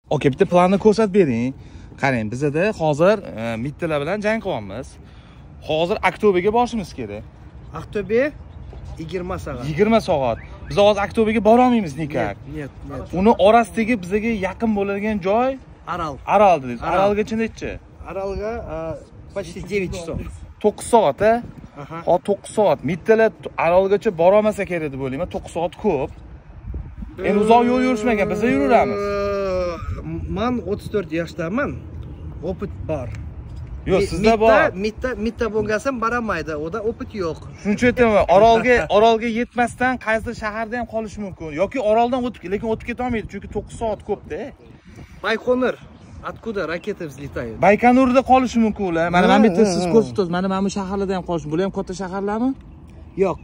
Okey, bitta planni ko'rsatib bering. Qarang, bizada hozir mittalar bilan jang qilyapmiz. Hozir Aktobe'ga borishimiz kerak. Aktobe 20 soat. 20 soat. Biz hozir Aktobe'ga bora olmaymiz nikak. Нет, нет. Uni orasidagi bizga yaqin bo'ladigan joy Aral. Aral dedingiz. Aralgacha necha? Aralga почти 9 часов. 9 soat, a? Hop, 9 soat. Mittalar Aralgacha bora olmasa kerak deb o'ylayman. 9 soat ko'p. Endi uzoq yo'l yurishmagan, biz yuraveramiz. Man 34 yoshdaman. Опыт bor. Yo'q, sizda bor. Mitta bo'lgasim boramaydi. Oda опыт yo'q. Shuning uchun aytaman, Orolga yetmasdan qaysi shaharda ham qolish mumkin yoki Oroldan o'tib, lekin o'tib keta olmaydi, chunki 9 soat ko'p-da. Baykonur. Откуда ракеты взлетают? Baykonurda qolishi mumkin ular. Mana bu yerda siz ko'rsatasiz. Mana bu shaharlarda ham qolishi. Bular ham katta shaharlarmi? Yo'q,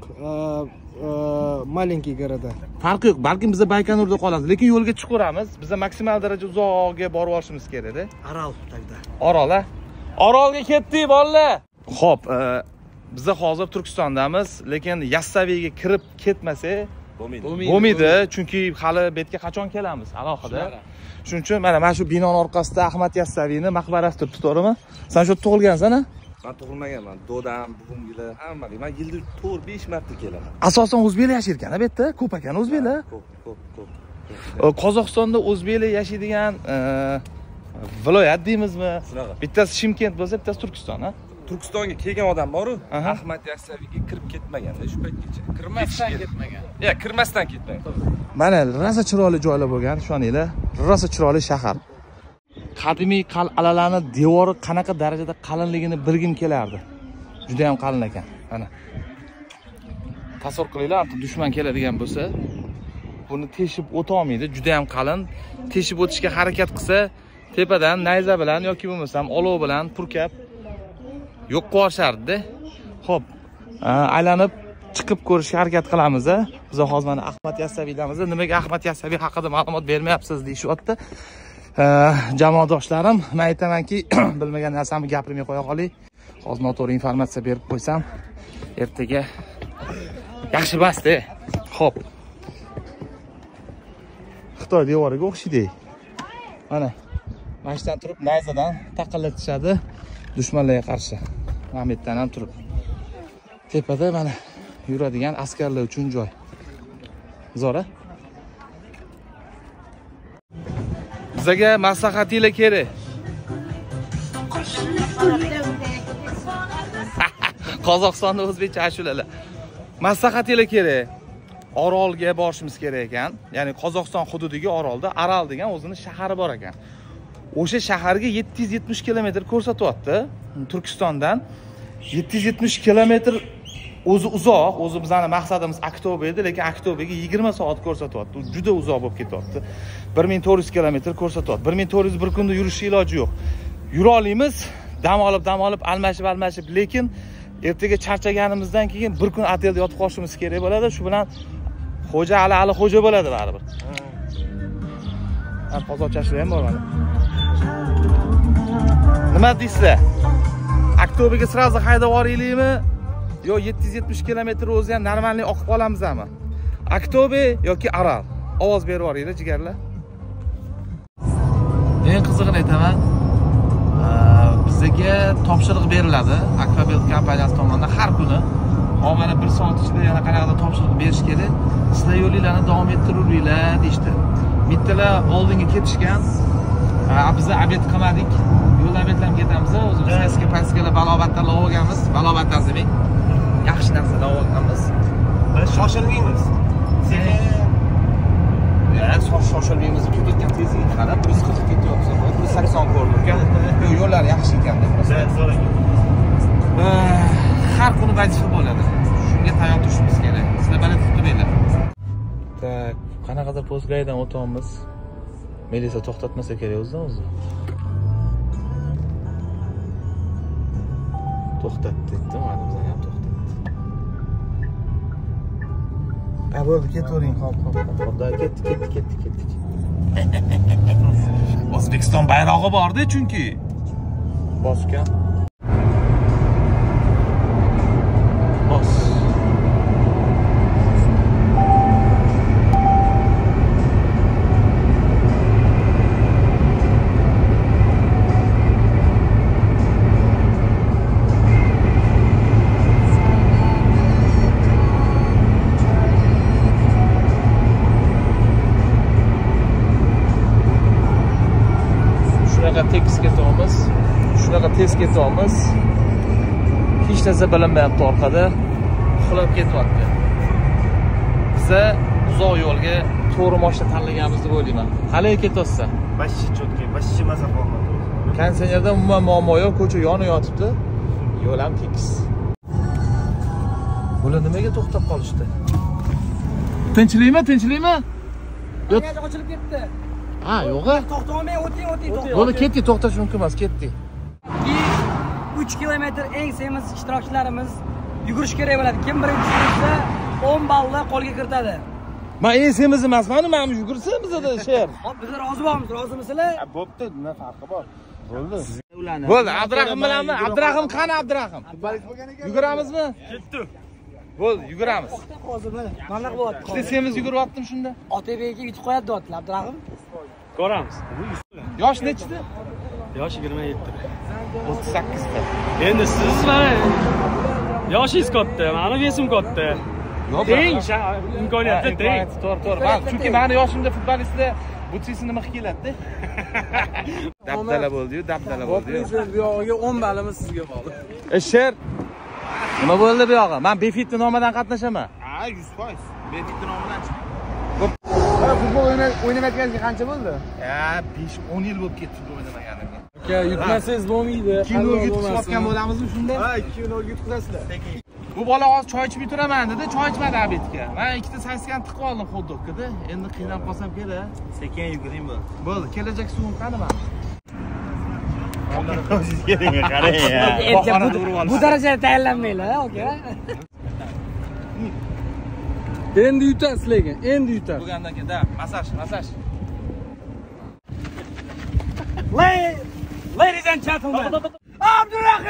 маленькие города. Farqi yo'q. Balkim biz Baykonurda qolamiz, lekin yo'lga chiqaveramiz. Biz maksimal daraja uzoqga borib olishimiz kerak-da. Aral тогда. Orol, a? Orolga ketdik, bolalar. Xo'p, biz hozir Turkistondamiz, lekin Yassaviyga kirib ketmasak bo'lmaydi, chunki hali bu yerga qachon kelamiz alohida. Shuning uchun mana shu binoning orqasida Ahmad Yassaviyning maqbarasi turibdi, to'g'rimi? Sen shu yerda tug'ilgansan, a? Men tug'ilmaganman. Dodam, buvimgilar, hamma. Men yilda 4-5 marta kelaman. Asosan o'zbeklar yashar ekan, bu yerda ko'p ekan o'zbeklar. Ko'p, ko'p, ko'p. Qozog'istonda o'zbeklar yashaydigan viloyat deymizmi? Bittasi Shimkent bo'lsa, bittasi Turkiston, ha? Turkistonga kelgan odam bor-u, Ahmad Yassaviyga kirib ketmagan-da shu paytgacha. Kirmasdan ketmagan. Ya, kirmasdan ketmagan. Mana rosa chiroyli joylar bo'lgan, ishoninglar, rosa chiroyli shahar. Qadimiy qal'alarning devori qanaqa darajada qalinligini bilgim kelardi. Juda ham qalin ekan. Mana. Tasavvur qilinglar, dushman keladigan bo'lsa, buni teshib o'ta olmaydi, juda ham qalin. Teshib o'tishga harakat qilsa, tepadan nayza bilan yoki bo'lmasam olov bilan purkab yo'q qo'yishardi. Xo'p, aylanib chiqib ko'rishga harakat qilamiz. Biz hozir mana Ahmad Yassaviydamiz. Nimaga Ahmad Yassaviy haqida ma'lumot bermayapsiz deyishyapti. Jamoadoshlarim, men aytamanki, bilmagan narsamni gapirmay qo'ya qolay. Hozir noto'g'ri informatsiya berib qo'ysam, ertaga yaxshi emas-da. Xo'p. Xitoy devoriga o'xshaydi. Mana mana shundan turib nayzadan taqillatishadi dushmanlarga qarshi. Mana bu yerdan ham turib. Tepada mana yuradigan askarlar uchun joy. Zo'ra. Bizga maslahatinglar kerak. Qozog'istonda o'zbekcha ashulalar. Maslahatinglar kerak. Orolga borishimiz kerak ekan. Ya'ni Qozog'iston hududiga Orolda Aral degan o'zini shahari bor ekan. O'sha shaharga 770 kilometr ko'rsatyapti Turkistondan. 770 kilometr o'zi uzoq, o'zi bizning maqsadimiz Aktobe edi, lekin Aktobega 20 soat ko'rsatyapti. U juda uzoq bo'lib ketyapti. 1400 kilometr ko'rsatyapti. 1400 bir kunda yurish iloji yo'q. Yura olamiz, dam olib, almashib, lekin ertaga charchaganimizdan keyin bir kun otelda yotib qolishimiz kerak bo'ladi. Shu bilan xo'ja Ali xo'ja bo'ladi baribir. Ha, qozoqchasilar ham bor mana. Nima deysizlar? Aktobega sразу haydab yuboraylikmi? Yo 770 kilometr o'zi ham normalniy oqib qolamizmi? Aktobe yoki Aral? Ovoz berib yuboringlar jigarlar. Eng qizig'ini aytaman. Bizga topshiriq beriladi Akfabel kompaniyasi tomonidan har kuni. Hop, mana 1 soat ichida yana qanaqadir topshiriq berish kerak. Sizlar yo'linglarni davom ettiraveringlar deyishdi. Mittalar oldinga ketishgan. Biz obed qilmadik. Yo'lda obedlam ketamiz. O'zimiz eski paskalar balobatlar olganmiz. Balobatlar demak, yaxshi narsalar olganmiz. Biz shoshilmaymiz. Sekin. Ya, shoshilmaymiz deb ketayotgan tezlikni qarab 140 ketyapmiz. 180 ko'rdik. Yo'q, yo'llar yaxshi ekanda. Har kuni vazifa bo'ladi. Shunga tayyor turishimiz kerak. Sizlar bana tutib. Tak, qanaqadir postgaydan o'tyapmiz. Milisa to'xtatmasa kerak o'zidan o'zi. To'xtatdi, dedim, mana bizani ham to'xtatdi. Ha, bo'ldi, ketavering. Hop, hop, hop. Ketdik, ketdik. O'zbekiston bayrog'i bor-da chunki. Bosgan. Bos. Shunaqa tekis ketyapmiz, shunaqa tez ketyapmiz. Hech narsa bilinmayapti orqada. Uxlab ketyapti. Biza uzoq yo'lga to'g'ri mashina tanlaganmiz deb o'ylayman. Hali ketyapsan. Вообще четкий, вообще maza qolmadi. Konditsionerda umuman muammo yo'q, ko'cha yonib yotibdi. Yo'l ham tekis. Bular nimaga to'xtab qolishdi? Tinchlikmi, tinchlikmi? Yo'q, ochilib ketdi. Ha, yo'q-a. To'xtamay o'ting, o'ting, to'xtamay. Bo'ldi, ketdik, to'xtash mumkin emas, ketdik. 3 kilometr eng semiz ishtirokchilarimiz yugurish kerak bo'ladi. Kim birinchi yugursa 10 ballni qo'lga kiritadi. Men eng semiz emasman, men yugursa bizada sher. Hop, biz rozi bo'lamiz, rozimisizlar? Bo'pti, nima farqi bor? Bo'ldi. Bo'ldi, Abdurahim bilanmi? Abdurahim qani Abdurahim? Yuguramizmi? Ketdi. Bo'ldi, yuguramiz. Hozir mana, mana bo'lyapti. Ikkita semiz yuguryaptim shunda. Otabekka yutib qo'yadi deyaptilar Abdurahim. Ko'ramiz. Yosh nechida? Yosh 27. 38 ta. Endi siz mana yoshingiz katta, mani vesim katta. Teng, imkoniyatlar teng. To'g'ri, to'g'ri. Men chunki meni yoshimda futbolistlar butsisi nima qilib keladi-da. Dabdala bo'ldi-yu, dabdala bo'ldi-yu. Bu yog'iga 10 ballimiz sizga qoldi. Sher. Nima bo'ldi bu yog'i? Men Befitni nomidan qatnashaman. Ha, 100%. Befitni nomidan chiqdim. Futbol o'ynamayotganingizga qancha bo'ldi? Ya, 5-10 yil bo'lib ketdi futbol o'ynamaganimga. Aka, yutmasangiz bo'lmaydi. 2-0 yutqizayotgan bo'lamizmi shunda? Ha, 2-0 yutqizasizlar. Bu bola hozir choy ichib turaman dedi, choy ichmadi obedga. Men ikkita sosiskan tiqib oldim xot-dogga-da. Endi qiynalib qolsam kerak. Sekin yuguring bu. Bo'ldi, kelajak suvim qani mana? O'zingiz keling, qarang ya. Bu darajada tayyorlanmanglar, aka. Endi yutasiz lekin, endi yutasiz. Bo'lgandan keyin da, massaj, massaj. Ladies and gentlemen, Abdurahim!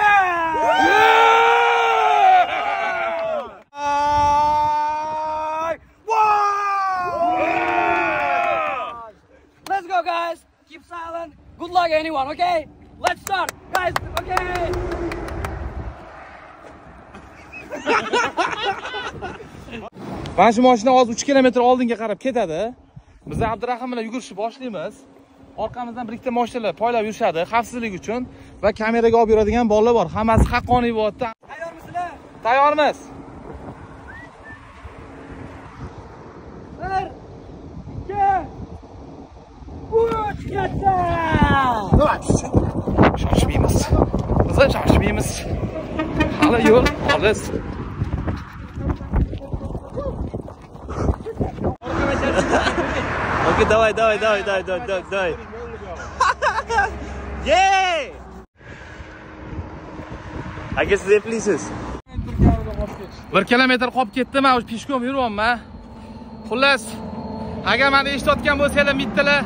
Let's go guys. Keep silent. Good luck anyone, okay? Let's start guys, okay? Mana shu mashina hozir 3 kilometr oldinga qarab ketadi. Biz Abdurahim bilan yugurishni boshlaymiz. Orqamizdan bir ikkita mashinalar poylab yurishadi xavfsizlik uchun va kameraga olib yuradigan bolalar bor. Hammasi haqqoniy bo'lyapti. Tayyormisizlar? Tayyormiz. 1 2 3 ketdi. Shoshmaymiz. Biz shoshmaymiz. Hali yo'l olis. Okey, давай, давай, давай, давай, давай, давай. Yey! Aka, siz eplisiz. 1 kilometr qolib ketdi, men o'sha peshkom yuryapman. Xullas, agar meni eshitayotgan bo'lsanglar, mittalar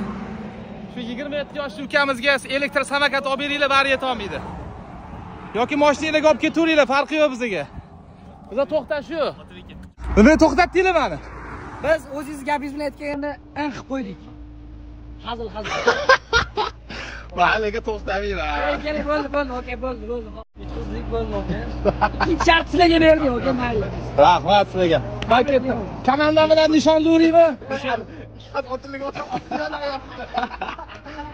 shu 27 yoshli ukamizga elektr samokat olib beringlar, bari yeta olmaydi. Yoki mashinanglarga olib ketaveringlar, farqi yo'q bizga. Biza to'xtash yo'q. Nima to'xtatdinglar meni? Biz o'zingiz gapingiz bilan aytganda in qilib qo'ydik. Hazil, hazil. Mahalaga to'xtamayman. Keling, bo'ldi, bo'ldi, okey, bo'ldi, bo'ldi. Yutqizdik, bo'ldi, okey. Ikkinchi shart sizlarga berdik, okey, mayli. Rahmat sizlarga. Men ketdim. Komandam bilan nishonlayveraymi?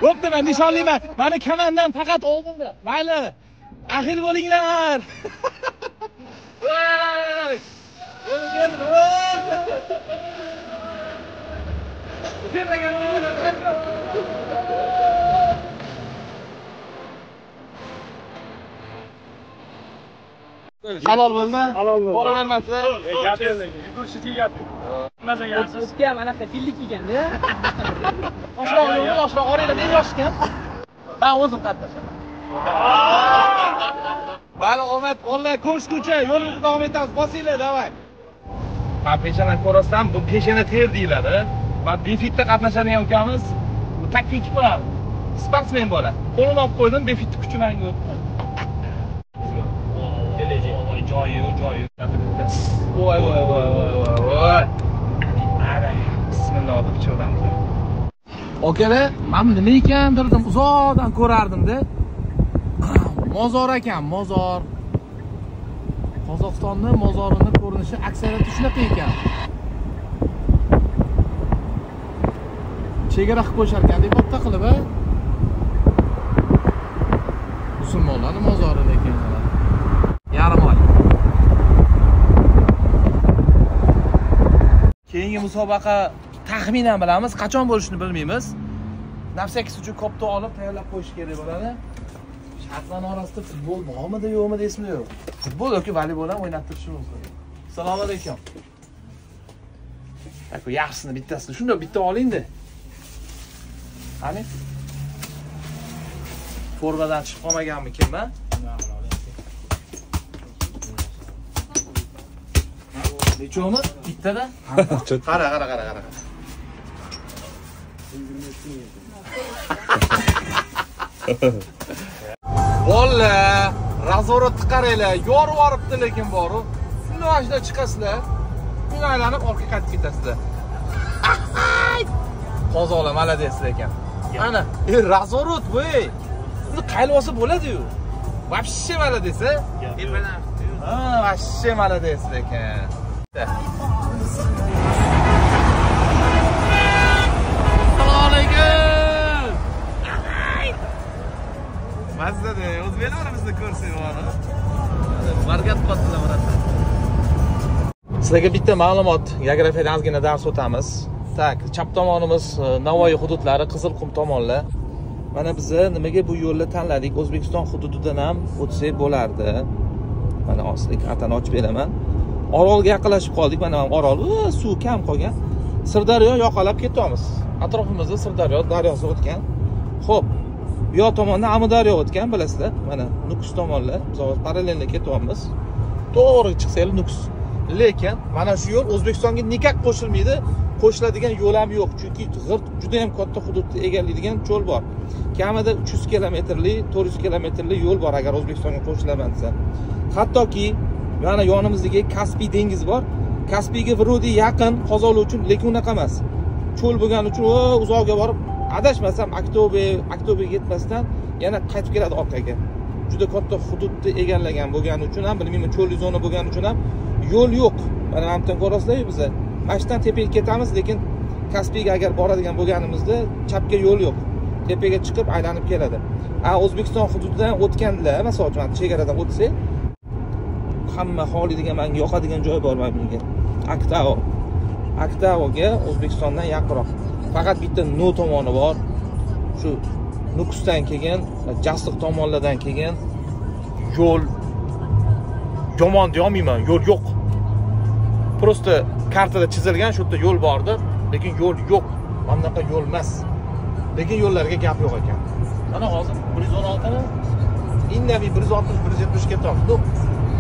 Bo'pti, men nishonlayman. Meni komandam faqat oldinda. Mayli. Ahil bo'linglar. Voy! Halol bo'ldi? Halol bo'ldi. Pora bermasizlar? Gap yo'q. Yugurishi gap yo'q. Maza yaxshi. O'tga ham anaqa fillik ekanda. Yoshroq yo'qmi? Yoshroq oranglar eng yoshi kim? Men o'zim qatnashaman. Bali omad, bolalar, ko'rishguncha yo'limizni davom etamiz. Bosinglar, davay. Men peshona ko'rasam, bu peshona ter deyiladi. Men Befitda qatnashadigan ukamiz, bu taktik bo'ladi. Sportsmen bola. Qo'lini olib qo'ydim, Befitni kuchi menga o'tdi. Voy, joyi yo'q, joyi yo'q. Voy, voy, voy, voy, voy, voy. Bismillah deb ichaveramiz. Akalar, men nima ekan derdim, uzoqdan ko'rardim-da. Mozor ekan, mozor. Qozog'istonni mozorini ko'rinishi aksariyati shunaqa ekan. Chegara qilib qo'yishar ekan, deb katta qilib, a? Musulmonlarning mozori lekin yarim oy. Keyingi musobaqa taxminan bilamiz, qachon bo'lishini bilmaymiz. Nafsakis uchun kopta olib tayyorlab qo'yish kerak bo'ladi. Shartlar orasida futbol bormidi, yo'qmidi esimda yo'q. Futbol yoki voleybol ham o'ynatirishi mumkin. Assalomu alaykum. Aka, yaxshisini bittasini shunda bitta oling-da. Qani? Formadan chiqib qolmaganmikinman? Nechomi? Bittada? Qara, qara, qara, qara. Bolla, razorotni qaranglar, yorib yoribdi lekin boru. Shundan mashina chiqasizlar, shundan aylanib orqaga qaytib ketasizlar. Qozoqlar молодец ekan. Ana, razorot bu. Buni qaylib olsa bo'ladi-yu. Вообще молодец, a? Ha, вообще молодец ekan. Assalomu alaykum. Mazza-da, o'zbeklar bizni ko'rsak bor. Margat qotdilar birodar. Sizlarga bitta ma'lumot, geografiyadan ozgina dars o'tamiz. Tak, chap tomonimiz Navoiy hududlari, Qizilqum tomonlar. Mana biza nimaga bu yo'lni tanladik? O'zbekiston hududidan ham o'tsak bo'lardi. Mana hozir kartani ochib beraman. Orolga yaqinlashib qoldik. Mana Orol, suv kam qolgan. Sirdaryo yoqalab ketyapmiz. Atrofimizda Sirdaryo daryosi o'tgan. Xo'p, bu yoq tomondan Amudaryo o'tgan, bilasizlar. Mana Nukus tomonlar, biz hozir parallelda ketyapmiz. To'g'ri chiqsangiz Nukus. Lekin mana shu yo'l O'zbekistonga nikak qo'shilmaydi. Qo'shiladigan yo'l ham yo'q, chunki g'irt juda ham katta hududni egallaydigan cho'l bor. Kamida 300 kilometrli, 400 kilometrli yo'l bor agar O'zbekistonga qo'shilaman desa. Hattoki mana yonimizdagi Kaspiy dengizi bor. Kaspiyga вроде yaqin Qozoqlar uchun, lekin unaqa emas. Cho'l bo'lgani uchun uzoqga borib, adashmasam Aktobe'ga yetmasdan yana qaytib keladi orqaga. Juda katta hududni egallagan bo'lgani uchun ham, bilmayman, cho'lli zona bo'lgani uchun ham yo'l yo'q. Mana bu yerdan ko'rasizlar-ku biza. Mana shu yerdan tepaga ketamiz, lekin Kaspiyga agar boradigan bo'lganimizda chapga yo'l yo'q. Tepaga chiqib aylanib keladi. A O'zbekiston hududidan o'tganlar, masalan, mana chegaradan o'tsak, hamma xohlaydigan, menga yoqadigan joy bor mana bunga. Aktau. Aktauga O'zbekistondan yaqinroq. Faqat bitta no tomoni bor. Shu Nukusdan kelgan, Jasliq tomonlardan kelgan yo'l yomon deya olmayman, yo'l yo'q. Prosta kartada chizilgan shu yerda yo'l bordi, lekin yo'l yo'q. Mana bunaqa yo'l emas. Lekin yo'llarga gap yo'q ekan. Mana hozir 116 mi? Indamay 160, 170 ketyapti.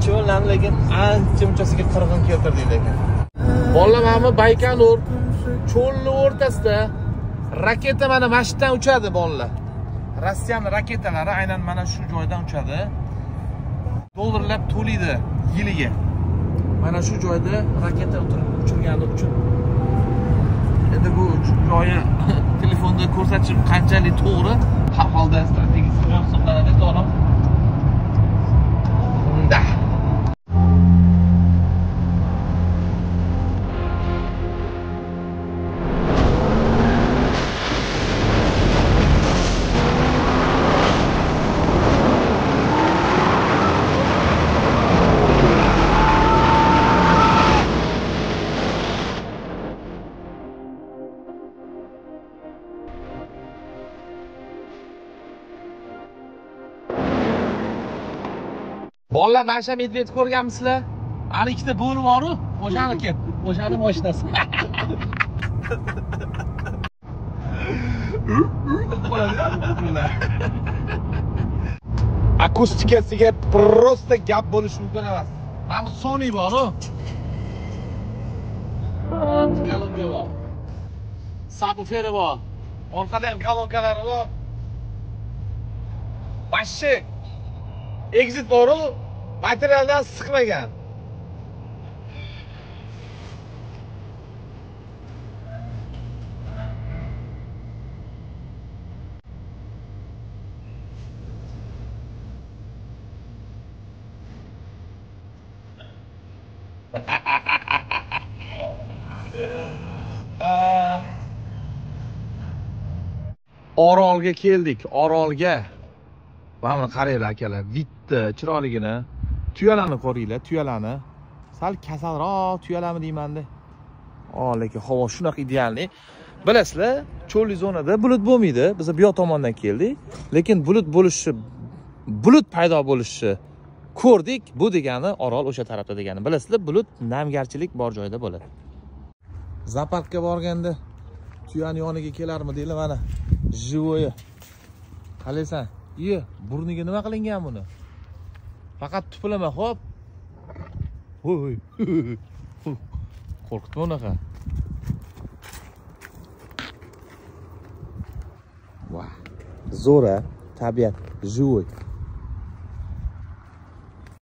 Cho'llarni lekin ancha munchasiga qirg'in keltirdik lekin. Bolalar, mana Baykonur cho'lni o'rtasida raketa mana mashitdan uchadi bolalar. Rossiyaning raketalari aynan mana shu joydan uchadi. Dollarlab to'laydi yiliga. Mana shu joyda raketa uchirgani uchun. Endi bu joyi telefonda ko'rsatishim qanchalik to'g'ri, har holda strategik hisoblanadi, to'g'rimi? Unda. Bolalar, mana shu medved ko'rganmisizlar? Ana ikkita bo'ri bor-u, o'shaniki, o'shani mashinasi. Akustikasiga prosta gap bo'lishi mumkin emas. Mana bu Sony bor-u. Kolonka bor. Subwooferi bor. Orqada ham kolonkalari bor. Вообще exit bor-u, materialdan siqmagan. Orolga keldik, Orolga. Mana buni qaranglar akalar, bitta chiroyligini. Tuyalarni ko'ringlar, tuyalarni. Sal kasalroq tuyalarmi deymanda. Lekin havo shunaqa idealniy. Bilasizlar, cho'lli zonada bulut bo'lmaydi. Biz bu yoq tomondan keldik, lekin bulut bo'lishi, bulut paydo bo'lishi ko'rdik. Bu degani Orol o'sha tarafda degani. Bilasizlar, bulut namgarchilik bor joyda bo'ladi. Zooparkka borganda tuyani yoniga kelarmi deylar, mana живое. Qalaysan? Iye, burniga nima qilingan buni? Faqat tupilama, xo'p. Voy. Qo'rqitma unaqa. Vah. Zo'ra, tabiat, живой.